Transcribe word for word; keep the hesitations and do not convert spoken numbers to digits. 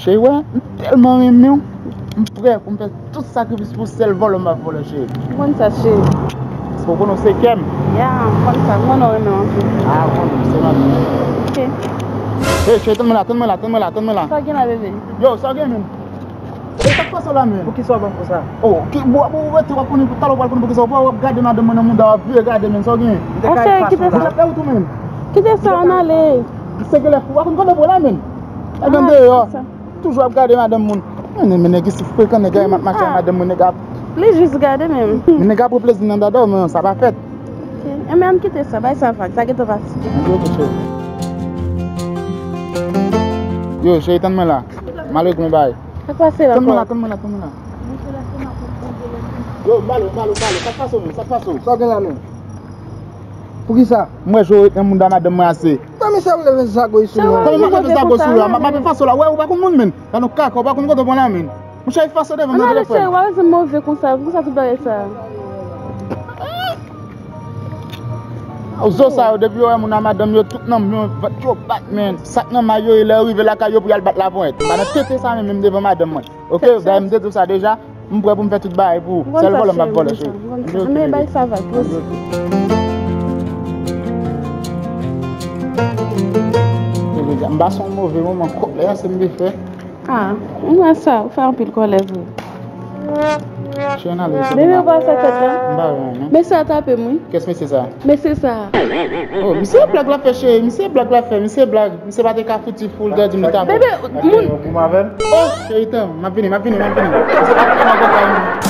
Cheri, wè, m tèlman renmen w, m prè pou m fè tout sakrifis pou w, sèl vòlè m p ap vòlè, cheri. M konn sa, cheri. Paske w konnen w se kè m. Ya, m konn sa, m konnen w renmen m anpil. A, w konnen m se madanm. Ok. Hey, cheri, tann mwen la, tann mwen la, tann mwen la, tann mwen la. Sa w gen la, bebe? Yo, sa w gen menm? Hey, sa k pase w la menm? Poukisa w ap fè sa? Oh, ki, w ap rete, w ap konnen, talè w pral konnen poukisa w ap gade madanm mwen nan mouda, w ap vire gade menm, sa w gen? Cheri, kite sa. Ou t ap fè wout ou menm? Kite sa, ann ale. Se gen lè fou, w ap konn kote pou la menm. Al gade deyò. Toujou ap gade madanm moun. Men, men nèg isi frekan, nèg a ap mache ak madanm moun, nèg ap. Li jis gade menm. Men nèg ap pran plezi nan dada w, men sa pa fèt. Ok. Enben, ann kite sa, bay sa vag, sa gentan pase. Ok, ok, cheri. Yo, cheri, tann mwen la. M al regle yon bagay. Sa k pase la ankò? Tann mwen la, tann mwen la, tann mwen la. Yo, m ale, m ale, m ale. Sa k pase w menm? Sa k pase w? Sa w gen la menm? Poukisa? M wè Joe ret nan mouda madanm mwen ase. Nan misye ap leve zago sou mwen. Kòman m ap leve zago sou yo? M ap, m ap efase w la. Wè, ou pa konn moun menm. Gade yon kaka, ou pa konn kote w pran la menm. Monchè, efase w devan m nan telefòn. Ann ale, cheri, w a rezon move konsa, konsa tout bagay sa. Zo sa yo, depi yo wè moun ak madanm yo, tout nanm yo, vant yo bat, men. Sa k nan may yo, e lè yo rive lakay yo pou y al bat laponyèt. M pa nan tete sa menm, menm devan madanm mwen. Ok, dayè m te di w sa deja, m prè pou m fè tout bagay pou ou. Sèl vòlè m ap vòlè, cheri. Men bay sa vag, pwosi. M pase yon move moman, kòb la se m te fè. Ah, m wè sa, ou fè anpil kòlè vre. Cheri, ann ale, se bebe, ou pa fè tèt la. M pa wè, non. Mesye a tape m, wi. Kès mesye sa? Mesye sa. Oh, misye blag l ap fè, cheri. Misye blag l ap fè, misye blag. Misye pa te ka fouti foul, gade m li tape. Bebe, moun. Ou avè m? Oh, cheri, tann, m ap vini, m ap vini, m ap vini. Misye pa te ka nan kòkay, non.